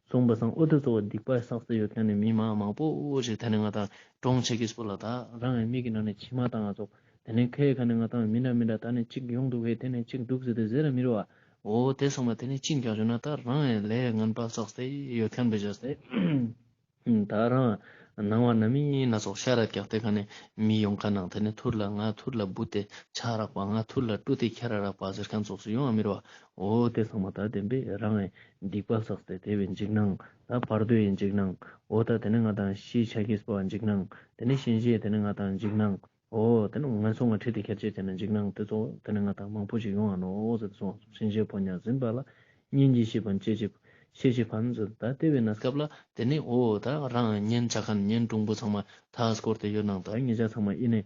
སོང་པ་སང་འོ་དེ་ཚོ་སྡིག་པ་བསགས་ཏེ་ཡོད་མཁན་ནི་མི་མང་མང་པོ་ཞིག་དེ་ནས་ང་དང་གྲོངས་ཆེ་གིས་པོ་ལ་ད་རང་ངི་མིག་གི་ནང་ནས་མཆི་མ་བཏང་ང་ཙོགས་དེ་ནས་ཁའི་ཁ་ནས་ང་དང་མི་འདྲ་མི་འདྲ་ད་ནས་གཅིག་ཡོང་འདུག་ཧེ་དེ་ནས་གཅིག་འདུག་ཟེར་ཏེ་ཟེར་ར་མི་རུ་བ། འོ་དེ་སོང་པ་དེ་ནས་ཅི་ཀྱང་ཞུ་ན་ད་རང་ངི་ལས་ངན་པ་བསགས་ཏེ་ཡོད་མཁན་བེ་བྱས་ཏེ། ད་རང་སྣང་བ་རྣམ་སྨིན་སྣ་ཚོགས་ཤར་ར་ཀྱག་དེ་ཁ་ནས་མི་ཡོང་ཁ་ནང་དེ་ནས་ཐུར་ལ་ང་ཐུར་ལ་བུད་དེ་ཆ་རག་པ་ང་ཐུར་ལ་སྤྲུལ་ཏེ་ཁྱེར་ར་རག་པ་ཟེར་མཁན་ཙོགས་སུ་ཡོང་ང་མི་རུ་བ། འོ་དེ་ཚང་མ་ད་བདེན་པའི་རང་ངི་སྡིག་པ་བསགས་ཏེ་དེ་བའི་འཇིགས་སྣང་ད་བར་དོའི་འཇིགས་སྣང་། འོ་ད་དེ་ནས་ང་དང་ཤི་ཆ་གིས་པ་འཇིགས་སྣང་། དེ་ནས་གཤིན་རྗེའི་དེ་ནས་ང་དང་འཇིགས་སྣང་། འོ་དེ་ནས་ངན་སོང་ང་ཁྲིད་དེ་ཁྱེར་ཅེས་ཅན་ནི་འཇིགས་སྣང་དེ་ཚོ་དེ་ནས་ང་དང་མང་པོ་ཞིག་ཡོང་ང་ནོག་ཟེར་ཏེ་གསུངས། གཤིན་རྗེའི་ཕོ་ཉ་ཟིན་པ་ལ། གཉེན་གྱིས་བཤེས་པ་བཤེས་ཀྱིས་བཤེས་ཀྱིས་ཕན་ཟེར་ད་དེ་བའི་གནས་སྐབས་ལ་དེ་ནས་འོ་ད་རང་གཉེན་ཆ་མཁན་གཉེན་དྲུང་པོ་ཚང་མ་མཐའ་སྐོར་ཏེ་ཡོད་ནང་ད་ཉེ་ཆ་ཚང་མ་ཨི་ནས་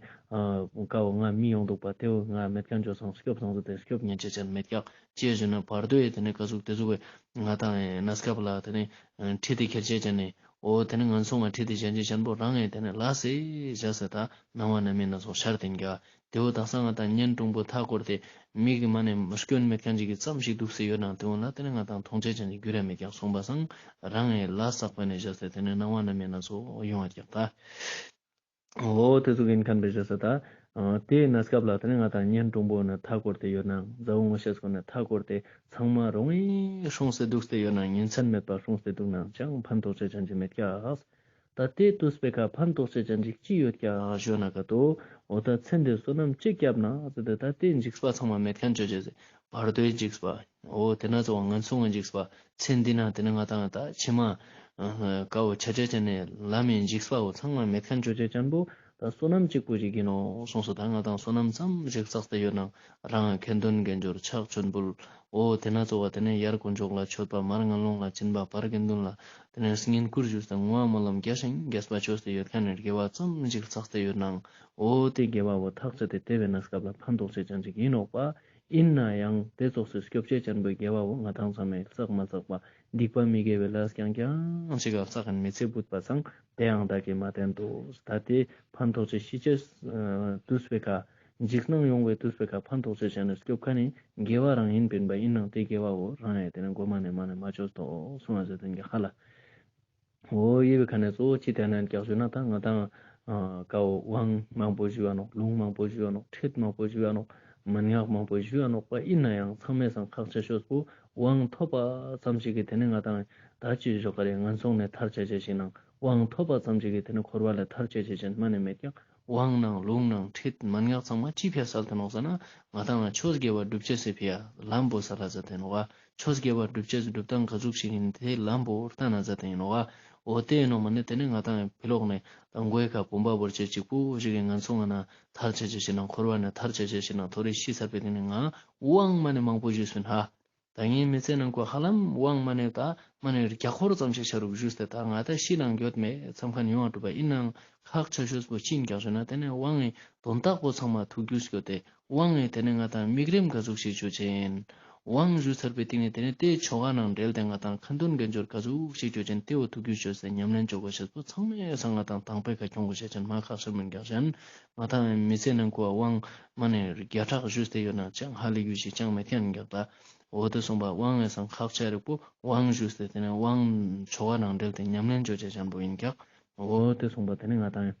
ཀ་བོ་ང་མི་ཡོང་འདུག་པ་དེ་བོ་ང་མེད་མཁན་བཅོ་སང་སྐྱོབ་སང་ཟེར་ཏེ་སྐྱོབ་ཉན་ཅེས་ཅན་མེད་ཀྱག་ཅེས་ཞུ་ན་བར་དོའི་དེ་ནས་ཀ་ཟུག་དེ་ཟུག་བའི་ང་དང་གནས་སྐབས་ལ་དེ་ནས་ཁྲིད་དེ་ཁྱེར་ཅེས་ཅན་ནས་འོ་དེ་ནས་ངན་སོང་ང་ཁྲིད་དེ་ཅན་ཅེས་ཅན་པོ་རང་ངས་དེ་ནས་ལ་སེ་བཞག་སེ་ད་སྣང་བ་རྣམ་སྨིན་སྣ་ཚོགས་ཤར་དེ་འགྱ། དེ་བོ་དག་ས་ང་དང་གཉེན་དྲུང་པོ་མཐའ་བསྐོར་ཏེ་མིག་གི་མ་ནས་སྐྱོན་མེད་མཁན་ཅིག་གི་ཙམ་ཞིག་འདུག་སེ་ཡོད་ནང་དེ་བོ་ལ་དེ་ནས་ང་དང་མཐོང་ཆེན་ཅན་གྱི་རྒྱུ་རེ་མེད་ཀྱག་སོང་པ་སང་རང་ངས་ལ་བསགས་པ་ནས་བཞག་སེ་དེ་ནས་སྣང་བ་རྣམ་སྨིན་སྣ་ཚོགས་ཡོང་བ་ཀྱག་ད། འོ་དེ་ཚོ་གིན་མཁན་བེ་བཞག་སེ་ད། དེའི་གནས་སྐབས་ལ་དེ་ནས་ང་དང་གཉེན་དྲུང་པོ་ནས་མཐའ་བསྐོར་ཏེ་ཡོད་ནང་མཛའ་བོ་ངོ་ཤེས་སྐོར་ནས་མཐའ་བསྐོར་ཏེ་ཚང་མ་རོང་ངེ་སྲུང་སེ་འདུག་སེ་ཡོད་ནང་ཉིན་མཚན་མེད་པར་སྲུང་སེ་འདུག་ནང་ཅང་ཕན་ཐོགས་ཆེ་ཅན་ཅིག་མེད་ཀྱག་ད་དེ་དུས་པེ་ཁ་ཕན་ཐོགས་ཆེ་ཅན་ཅིག་ཅི་ཡོད་ཀྱག་ཞུ་ན་ཀ་ཏོ། འོ་ད་ཚེ་འདིར་བསོད་ནམས་ཅི་བསྐྱབས་ན་ཟེར་ཏེ་ད་དེ་འཇིགས་པ་ཚང་མ་མེད་མཁན་ཅོ་ཅེས་ཟེར། བར་དོའི་འཇིགས་པ། འོ་དེ་ན་ཚོ་བ་ངན་སོང་གི་འཇིགས་པ། ཚེ་འདི་ན་དེ་ནས་ང་དང་ད་ཕྱི་མ་ཀ་བོ་ཆ་ཆ་ཅན་ནས་ལམ་མི་འཇིགས་པ་བོ་ཚང་མ་མེད་མཁན་ཅོ་ཅེས་ཅན་པོ་ད་བསོད་ནམས་གཅིག་པུ་ཞིག་ཡིན་ནོག་གསུངས་སོ། ད་ང་དང་བསོད་ནམས་ཙམ་ཞིག་བསགས་ཏེ་ཡོད་ནང་རང་ཁ་འདོན་དགེ་སྦྱོར་ཕྱག་མཆོད་འབུལ། འོ་དེ་ན་ཚོ་བ་དེ་ནས་ཡར་དཀོན་མཆོག་ལ་མཆོད་པ་མར་ངན་སློང་ལ་སྦྱིན་པ་བར་དགེ་འདུན་ལ་དེ་ནས་བསྙེན་བཀུར་ཞུས་ཏེ་བསྔོ་བ་སྨོན་ལམ་རྒྱ་ཞིང་རྒྱས་པ་ཅོས་ཏེ་ཡོད་མཁན་ནི་དགེ་བ་ཙམ་ཞིག་བསགས་ཏེ་ཡོད་ནང་འོ་དེ་དགེ་བ་བོ་ཐག་ཆད་དེ་དེ་བའི་གནས་སྐབས་ལ་ཕན་ཐོགས་ཆེ་ཅན་ཅིག་ཡིན་ནོག་པ། ཡིན་ན་ཡང་དེ་ཙོགས་སུ་སྐྱོབ་ཆེ་ཅན་པོའི་དགེ་བ་བོ་ང་དང་ཚང་མས་བསགས་མ་བསགས་པ་སྡིག་པ་མི་དགེ་བའི་ལས་རྐྱང་རྐྱང་ཅིག་ག་བསགས་མཁན་མི་ཚེ་བུད་པ་སང་དེ་ཡང་བདག་གིས་མ་བསྟེན་ཏོ། ད་དེ་ཕན་ཐོགས་ཆེ་ཤི་ཆེ་དུས་པེ་ཁ་འཇིགས་སྣང་ཡོང་བའི་དུས་པེ་ཁ་ཕན་ཐོགས་ཆེ་ཅན་ནི་སྐྱོབ་མཁན་ནི་དགེ་བ་རང་ཡིན་པིན་པ་ཡིན་ནང་དེ་དགེ་བ་བོ་རང་ཡང་དེ་ནས་མགོ་མ་ནས་མ་ནས་མ་ཅོས་ཏོ་གསུངས་པ་ཟེར་དོན་གྱི་ཧ་ལ། འོ་ཡེ་བའི་ཁ་ནས་གཙོ་བོ་ཅི་དེ་ན་ཀྱག་ཞུ་ན་ད་ང་དང་ཀ་བོ་དབང་མང་པོ་ཞུ་བ་ནོག་ལུང་མང་པོ་ཞུ་བ་ནོག་ཁྲིད་མང་པོ་ཞུ་བ་ནོག་མན་ངག་མང་པོ་ཞུ་བ་ནོག་པ་ཡིན་ན་ཡང་ཚང་མའི་སང་ཁག་ཆེ་ཤོས་པོ་དབང་ཐོབ་པ་ཙམ་ཞིག་གིས་དེ་ནས་ང་དང་ད་ཅི་ཞོག་ག་རེ་ངན་སོང་ནས་ཐར་ཆ་ཆ་ཞིག་ནང་དབང་ཐོབ་པ་ཙམ་ཞིག་གིས་དེ་ནས་འཁོར་བ་ལས་ཐར་ཆ་ཆ་ཞིག་མ་ནས་མེད་ཀྱག་དབང་ནང་ལུང་ནང་ཁྲིད་མན་ངག་ཚང་མ་ཅི་ཕི་སལ་ཏེ་ནོག་ཟེར་ན་ང་དང་ཆོས་དགེ་བ་སྒྲུབ་ཆེས་སི་ཕི་ཡ་ལམ་པོ་སལ་ལ་ཟེར་ཏེ་ནོག་ཆོས་དགེ་བ་སྒྲུབ་ཆེས་སྒྲུབ་སྟངས་ག་ཟུག་ཞིག་ཡིན་དེ་ལམ་པོ་ལྟ་ན་ཟེར་ཏེ་ཡིན་ནོག་འོ་དེ་ཡིན་ནོག་མ་ནི་དེ་ནི་ང་དང་ཕི་ལོག་ནས་མགོའི་ཁ་བུམ་པ་བོར་ཆེས་གཅིག་པུ་ཞིག་གི་ངན་སོང་ང་ན་ཐར་ཆ་ཆ་ཞིག་ནང་འཁོར་བ་ནས་ཐར་ཆ་ཆ་ཞིག་ནང་མཐོ་རིས་ཤི་ཚར་བའི་དེ་ནི་ང་དབང་མ་ནི་མང་པོ་ཞུས་པིན་ཧ། ད་ངའི་མི་ཚེ་ནང་ཁོ་ཧ་ལམ་དབང་མ་ནེ་ད་མ་ནེ་རྒྱ་འཁོར་ཙམ་ཞིག་ཆ་རུག་ཞུས་ཏེ་ད་ང་ད་ཤི་ནང་འགྱོད་མེད་མཚམས་ཁན་ཡོང་བ་འགྲུབ་པ་ཡིན་ནའང་ཁག་ཆེ་ཤོས་པོ་ཅི་ཡིན་ཀྱག་ཞུ་ན་དེ་ནས་དབང་གི་དོན་དག་པོ་ཚང་མ་ཐུགས་རྒྱུས་སྐྱོད་དེ། དབང་ངི་དེ་ནས་ང་དང་དམིགས་རིམ་ག་ཟུག་ཞིག་ཅོ་ཅེན། དབང་ཞུ་ཚར་བའི་སྟེང་ནས་དེ་ནས་དེའི་ཆོ་ག་ནང་འབྲེལ་ཏེ་ང་དང་ཁ་འདོན་དགེ་སྦྱོར་ག་ཟུག་ཞིག་ཅོ་ཅེན་དེ་བོ་ཐུགས་རྒྱུས་ཅོས་ཏེ་ཉམས་ལེན་ཅོ་དགོས་ཤེས་པོ་ཚང་མའི་སང་ང་དང་དང་པོའི་ཁ་ཁྱོང་དགོས་ཤེས་ཅན་མ་ཁག་ཆེན་མིན་ཀྱག་ཅན། ང་དང་མི་ཚེ་ནང་ཁོ་དབང་མ་ནེ་བརྒྱ་ཕྲག་ཞུས་ཏེ་ཡོད་ན་ཅང་ཧ་ལས་རྒྱུ་ཞིག་ཅང་མེད་ཁན་ཀྱག་ད། འོ་དེ་སོང་པ་དབང་ངི་སང་ཁག་ཆེ་རིག་པོ་དབང་ཞུས་ཏེ་དེ་ནས་དབང་ཆོ་ག་ནང་འབྲེལ་ཏེ་ཉམས་ལེན་ཅོ་ཅེས་ཅན་པོ་ཡིན་ཀྱག་འོ་དེ་སོང་པ་དེ་ནས་ང་དང་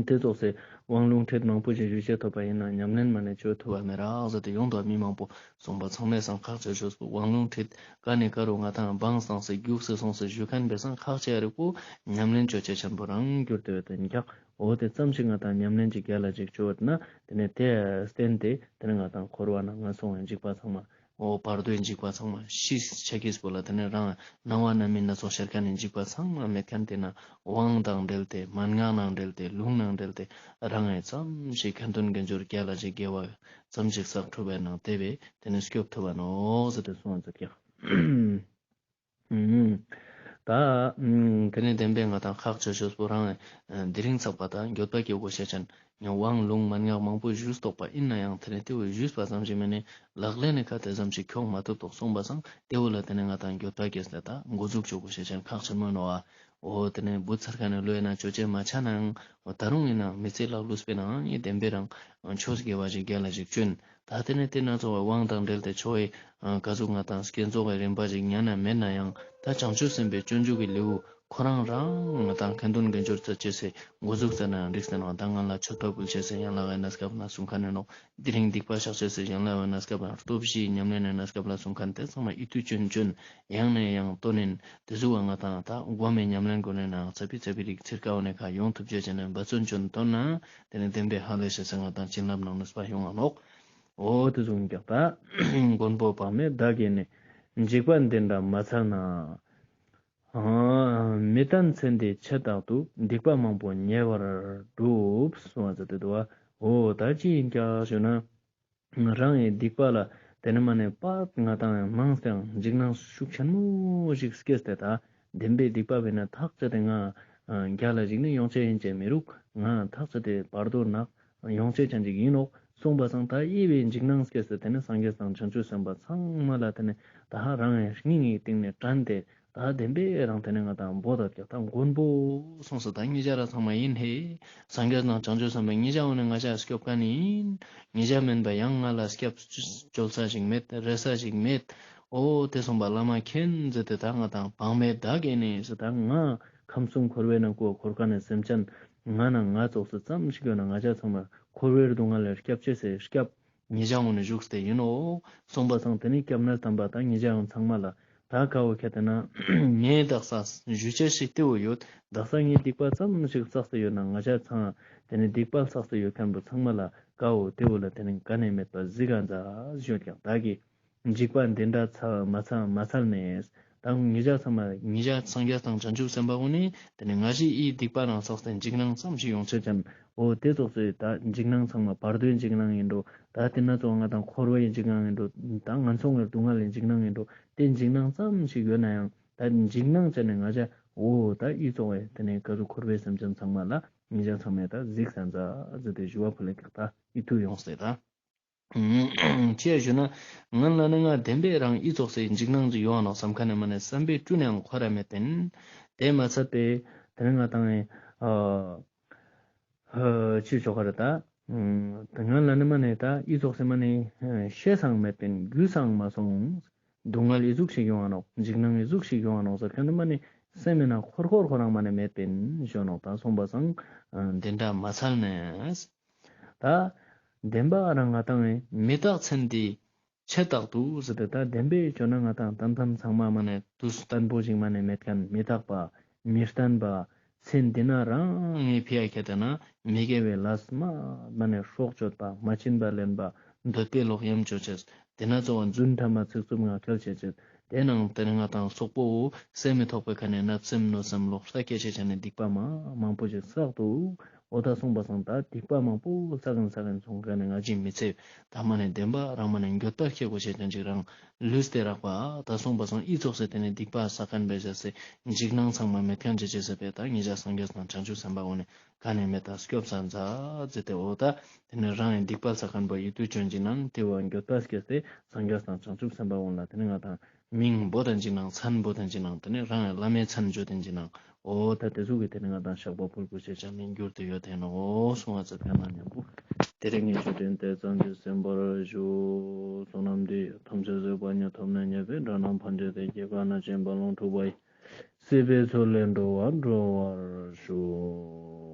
དེ་ཙོགས་སེ་དབང་ལུང་ཁྲིད་མང་པོ་ཞིག་ཞུ་ཅེས་ཐོབ་པ་ཡིན་ན་ཉམས་ལེན་མ་ནེ་ཅོ་ཐུབ་པ་མེད་རག་ཟེར་ཏེ་ཡོང་དོ། མི་མང་པོ་སོང་པ་ཚང་མའི་སང་ཁག་ཆེ་ཤོས་པོ་དབང་ལུང་ཁྲིད་ཀ་ནེ་ཀ་རུ་ང་དང་བང་སང་སེ་རྒྱུགས་སེ་སོང་སེ་ཞུ་ཁན་པའི་སང་ཁག་ཆེ་རིག་པོ་ཉམས་ལེན་ཅོ་ཅེས་ཅན་པོ་རང་གྱུར་ཏེ་ཡོད་དེ་ཡིན་ཀྱག་འོ་དེ་ཙམ་ཞིག་ང་དང་ཉམས་ལེན་ཅིག་རྒྱལ་ལ་ཅིག་ཅོ་ཡོད་ན་དེ་ནས་དེ་བརྟེན་ཏེ་དེ་ནས་ང་དང་འཁོར་བ་ནང་ང་སོང་བའི་འཇིགས་པ་ཚང་མ། འོ་བར་དོའི་འཇིགས་པ་ཚང་མ་ཤི་ཆ་ཁིས་པོ་ལ་དེ་ནས་རང་སྣང་བ་རྣམ་སྨིན་སྣ་ཚོགས་ཤར་ཁན་ནི་འཇིགས་པ་ཚང་མ་མེད་ཁན་དེ་ན་དབང་དང་འབྲེལ་ཏེ་མན་ངག་ནང་འབྲེལ་ཏེ་ལུང་ནང་འབྲེལ་ཏེ་རང་ངི་ཙམ་ཞིག་ཁ་འདོན་དགེ་སྦྱོར་རྒྱལ་ལ་ཅིག་དགེ་བ་ཙམ་ཞིག་བསགས་ཐུབ་པའི་ནང་དེ་བས་དེ་ནས་སྐྱོབ་ཐུབ་པ་ནོག་ཟེར་ཏེ་གསུངས་ཟེར་ཀྱག་ད་དེ་ནས་བདེན་པའི་ང་དང་ཁག་ཆེ་ཤོས་པོ་རང་དེ་རིང་ཚགས་པ་དང་འགྱོད་པ་སྐྱེ་དགོས་ཤེས་ཅན། ཡང་དབང་ལུང་མན་ངག་མང་པོ་ཞུས་ཏོག་པ་ཡིན་ན་ཡང་དེ་ནས་དེ་བོ་ཞུས་པ་ཙམ་ཞིག་མེད་ནས་ལག་ལེན་ནི་ཁ་དེ་ཙམ་ཞིག་ཁྱོང་མ་ཐུབ་ཏོག་གསུངས་པ་སང་དེ་བོ་ལ་དེ་ནས་ང་དང་འགྱོད་པ་སྐྱེས་ཏེ་ད་འགོ་འཛུགས་ཆོག་དགོས་ཤེས་ཅན་ཁག་ཆེན་མོ་ནོག་འོ་དེ་ནས་བུ་ཚར་ཁ་ནས་ལོས་ན་ཅོ་ཅེས་མ་ཆ་ནའང་འོ་ད་རུང་ཡིན་ན་མི་ཚེ་ལ་ལུས་པའི་ནང་ཡིན་བདེན་པའི་རང་ཆོས་དགེ་བ་ཞིག་རྒྱལ་ལ་ཞིག་བཅོན། ད་དེ་ནས་དེ་ན་ཚོ་བའི་དབང་དང་འབྲེལ་ཏེ་ཆོ་བའི་ག་ཟུག་ང་དང་བསྐྱེད་རྫོགས་ཀྱི་རིམ་པ་ཞིག་ཉན་ན་མེད་ན་ཡང་ད་བྱང་ཆུབ་སེམས་དཔའི་སྤྱོད་འཇུག་གི་ལེའུ་ཁོ་རང་རང་ང་དང་ཁ་འདོན་དགེ་སྦྱོར་ཙམ་ཅོས་སེ་འགོ་འཛུགས་ཙ་ན་འགྲིག་སྟེ་ནོག་ད་ང་ལ་མཆོད་པ་ཕུལ་ཅེས་སེ་ཡན་ལག་གི་གནས་སྐབས་ན་གསུང་ཁན་ནི་ནོག་དེ་རིང་སྡིག་པ་བཤགས་ཅེས་སེ་ཡན་ལག་གི་གནས་སྐབས་ན་སྟོབས་བཞིའི་ཉམས་ལེན་ནི་གནས་སྐབས་ལ་གསུང་ཁན་དེ་ཚང་མ་ཨིད་ཏུ་ཅོན་ཅོན་ཡང་ནས་ཡང་བཏོན་ནན་དེ་ཟུག་བ་ང་དང་ད་སྒོམ་མེད་ཉམས་ལེན་སྒོ་ནས་ནང་ཚ་པི་ཚ་པི་རིག་ཚིར་ཀ་བ་ནས་ཁ་ཡོང་ཐུབ་ཅེས་ཅན་ནས་འབད་བརྩོན་ཅོན་བཏོན་ན། དེ་ནས་བདེན་པའི་ཧ་ལས་ཤེས་སེ་ང་དང་བྱིན་རླབས་ནང་ནུས་པ་ཡོང་ང་ནོག་འོ་དེ་ཟུག་ཀྱག་ད། མགོན་པོ་དཔག་མེད་བདག་གིས་ནི། འཇིགས་པ་འདི་འདྲ་མ་འཚལ་ན། མི་བརྟན་ཚེ་འདིའི་ཆེད་དག་ཏུ། སྡིག་པ་མང་པོ་ཉེ་བར་བསྒྲུབས། གསུངས་པ་ཟེར་ཏེ་འདུག་བ། འོ་ད་ཅི་ཡིན་ཀྱག་ཞུ་ན། རང་ངི་སྡིག་པ་ལ་དེ་ནས་མ་ནེ་པར་ང་དང་མང་སྟེ་འཇིགས་སྣང་ཤུགས་ཆེན་མོ་ཞིག་སྐྱེས་ཏེ་ད་བདེན་པའི་སྡིག་པ་བས་ན་ཐག་ཆད་དེ་ང་རྒྱལ་ལ་ཞིག་ནི་ཡོང་ཆེ་ཡིན་ཅེས་མི་རུག་ང་ཐག་ཆད་དེ་བར་དོ་ནག་ཡོང་ཆེ་ཅན་ཅིག་ཡིན་ནོག་གསུངས་པ་སང་ད་ཨི་བའི་འཇིགས་སྣང་སྐྱེས་ཏེ་དེ་ནས་སངས་རྒྱས་དང་བྱང་ཆུབ་སེམས་དཔའ་ཚང་མ་ལ་དེ་ནས་ད་རང་ངི་སྙིང་ངི་སྟེང་ནས་དྲན་ཏེ་ད་བདེན་པའི་རང་དེ་ནས་ང་དང་བོ་ད་ཀྱག་ད་མགོན་པོ་གསུངས་སོ་ད་ཉེ་ཆ་ར་ཚང་མ་ཡིན་ཧེ། སངས་རྒྱས་དང་བྱང་ཆུབ་སེམས་དཔའ་ཉེ་ཆ་འོ་ནས་ང་ཅག་སྐྱོབ་ཁན་ཡིན། ཉེ་ཆ་མེན་པ་ཡང་ང་ལ་སྐྱབས་བཅོལ་ས་ཞིག་མེད་རེ་ས་ཞིག་མེད། འོ་དེ་གསུངས་པ་བླ་མ་མཁྱེན་ཟེར་ཏེ་ད་ང་དང་དཔག་མེད་བདག་གིས་ནི་ཟེར་ད་ང་ཁམས་གསུམ་འཁོར་བའི་ནང་ཁོ་འཁོར་ཁན་ནི་སེམས་ཅན་ང་ན་ང་ཙོགས་སུ་ཙམ་ཞིག་ཡོད་ན་ང་ཅག་ཚང་མ་འཁོར་བའི་སྡུག་བསྔལ་ལས་སྐྱབས་ཅེས་སི་སྐྱབས། ཉེ་ཆ་འོ་ནས་བཞུགས་ཏེ་ཡིན་ནོག་གསུངས་པ་སང་དེ་ནི་སྐྱབས་གནས་དམ་པ་དང་ཉེ་ཆ་འོ་ཚང་མ་ལ་ད་ཀ་བོ་ཁྱེད་དེ་ན་ངས་དག་ས་ཞུ་ཅེས་ཤིག་དེ་བོ་ཡོད། དག་ས་ངས་སྡིག་པ་ཙམ་ཞིག་བསགས་ཏེ་ཡོད་ན་ང་ཅག་ཚང་དེ་ནི་སྡིག་པ་བསགས་ཏེ་ཡོད་ཁན་པོ་ཚང་མ་ལ་ཀ་བོ་དེ་བོ་ལ་དེ་ནི་ག་ནས་མེད་པ་གཟིགས་ག་མཛད་ཞུ་ཀྱག་བདག་གིས། འཇིགས་པ་འདི་འདྲ་ཚ་མ་ཚ་མ་འཚལ་ནས། ད་ཉེ་ཆ་ཚང་མ་ཉེ་ཆ་སངས་རྒྱས་དང་བྱང་ཆུབ་སེམས་དཔའ་བོ་ནི་དེ་ནི་ང་ཞི་ཨི་སྡིག་པ་རང་བསགས་ཏེ་འཇིགས་སྣང་ཙམ་ཞིག་ཡོང་ཆེ་ཅན། འོ་དེ་ཙོགས་སེ་ད་འཇིགས་སྣང་ཚང་མ་བར་དོའི་འཇིགས་སྣང་ཡིན་འགྲོ། ད་དེ་ན་ཙོགས་ང་དང་འཁོར་བའི་འཇིགས་སྣང་ཡིན་འགྲོ། ད་ངན་སོང་གི་སྡུག་བསྔལ་གྱི་འཇིགས་སྣང་ཡིན་འགྲོ། དེ་འཇིགས་སྣང་ཙམ་ཞིག་ཡོད་ན་ཡང་ད་འཇིགས་སྣང་ཅན་ནི་ང་ཅག་འོ་ད་ཨི་ཙོགས་སེ་དེ་ནི་ཀ་ཟུག་འཁོར་བའི་སེམས་ཅན་ཚང་མ་ལ་ཉེ་ཆ་ཚང་མས་ད་གཟིགས་ས་མཛད་ཟེར་ཏེ་ཞུ་བ་ཕུལ་ལེ་ཀྱག་ད་ཨི་ཐུ་ཡོང་སྟེ་ད། ཅི་ཡ་ཞུ་ན། ང་ལ་ནི་ང་བདེན་པའི་རང་ཨི་ཙོགས་སེ་འཇིགས་སྣང་ཅིག་ཡོང་ང་ནོག་བསམ་ཁན་ནི་མ་ནེ་བསམ་པའི་དྲུང་ནའང་འཁོར་ར་མེད་པིན། དེ་མ་ཚད་པའི་དེ་ནི་ང་དང་ཨ་ཨ་ཅི་ཆོག་ག་རེ་ད། དེ་ང་ལ་ནི་མ་ནེ་ད་ཨི་ཙོགས་སེ་མ་ནེ་ཤེས་སའང་མེད་པིན་རྒྱུས་སའང་མ་སོང་། སྡུག་བསྔལ་ཨི་ཟུག་ཞིག་ཡོང་ང་ནོག་འཇིགས་སྣང་ཨི་ཟུག་ཞིག་ཡོང་ང་ནོག་ཟེར་ཁན་ནི་མ་ནེ་སེམས་མེད་ན་འཁོར་འཁོར་ཁོ་རང་མ་ནེ་མེད་པིན་ཞུ་ནོག་ད་གསུངས་པ་སང་དེ་འདྲ་མ་འཚལ་ནས། ད་བདེན་པ་རང་ང་དང་མི་རྟག་ཚེ་འདིའི་ཆེད་དག་ཏུ་ཟེར་ཏེ་ད་བདེན་པའི་ཆོས་ན་ང་དང་ཏན་ཏན་ཚང་མ་མ་ནེ་དུས་བརྟན་པོ་ཞིག་མ་ནེ་མེད་ཁན་མི་རྟག་པ་མི་བརྟན་པ་ཚེ་འདི་ན་རང་ངའི་ཕི་ཡ་ཁྱེད་དེ་ན་མི་དགེ་བའི་ལས་མ་མ་ནེ་སྲོག་གཅོད་པ་མ་བྱིན་པ་ལེན་པ་འདོད་པའི་ལོག་གཡེམ་ཅོ་ཅེས་དེ་ན་གཙོ་བོ་རྫུན་ཕྲ་མ་ཚིག་རྩུབ་ངག་འཁྱལ་བྱེད་ཅེས་ དེ་ནང་དེ་ནི་ང་དང་སོག་པོ་སེམས་མི་ཐོག་པའི་ཁ་ནས་བརྣབ་སེམས་གནོད་སེམས་ལོག་ལྟ་སྐྱེ་ཆེ་ཆ་ནས་སྡིག་པ་མ་མང་པོ་ཞིག་བསགས་འདུག་འོ་ད་གསུངས་པ་སང་ད་སྡིག་པ་མང་པོ་བསགས་ཡིན་བསགས་ཡིན་སོང་ཁ་ནས་ང་ཅི་མི་ཚེ་ད་མ་ནས་བདེན་པ་རང་མ་ནས་འགྱོད་པ་སྐྱེ་དགོས་ཆེ་ཆ་ཅིག་རང་ལུས་ཏེ་རག་པ་ད་གསུངས་པ་སང་ཨི་ཙོགས་སེ་དེ་ནས་སྡིག་པ་བསགས་མཁན་བེ་ཞག་སེ་འཇིགས་སྣང་ཚང་མ་མེད་མཁན་ཆེ་ཆེ་སེ་བེ་ད་ཉེ་ཞག་སངས་རྒྱས་དང་བྱང་ཆུབ་སེམས་དཔའ་འོ་ནས་ཁ་ནས་མེད་ད་སྐྱོབ་ས་མཛད་ཟེར་ཏེ་འོ་ད། དེ་ནས་རང་ཡང་སྡིག་པ་བསགས་མཁན་པོ་ཡིད་དུ་བྱོན་གྱི་ནང་དེ་བ་འགྱོད་པ་སྐྱེས་ཏེ་སངས་རྒྱས་དང་བྱང་ཆུབ་སེམས་དཔའ་འོང་ལ་དེ་ནས་ང་དང་མིང་འབོད་དེན་གྱི་ནང་མཚན་འབོད་དེན་གྱི་ནང་དེ་ནས་རང་ཡང་བླ་མའི་མཚན་བརྗོད་དེན་གྱི་ནང་འོ་ད་དེ་ཟུག་གི་དེ་ནས་ང་དང་བཤགས་པ་ཕུལ་དགོས་ཤེས་ཅན་ནི་འགྱུར་དུ་ཡོད་དེ་ནོ་གསུང་བ་ཚེ་ཕན་ན་མཉམ་པོ། དེ་རིང་གི་ཆོས་འབྲེལ་དེ་ཙམ་གྱིས་ཟིན་པར་ཞུ། བསོད་ནམས་འདི་ཡིས་ཐམས་ཅད་གཟིགས་པ་ཉིད། ཐོབ་ནས་ཉེས་པའི་དགྲ་རྣམས་ཕམ་བྱས་ཏེ། སྐྱེ་རྒ་ན་འཆིའི་རྦ་ཀློང་འཁྲུགས་པ་ཡི། སྲིད་པའི་མཚོ་ལས་འགྲོ་བ་སྒྲོལ་བར་ཤོག།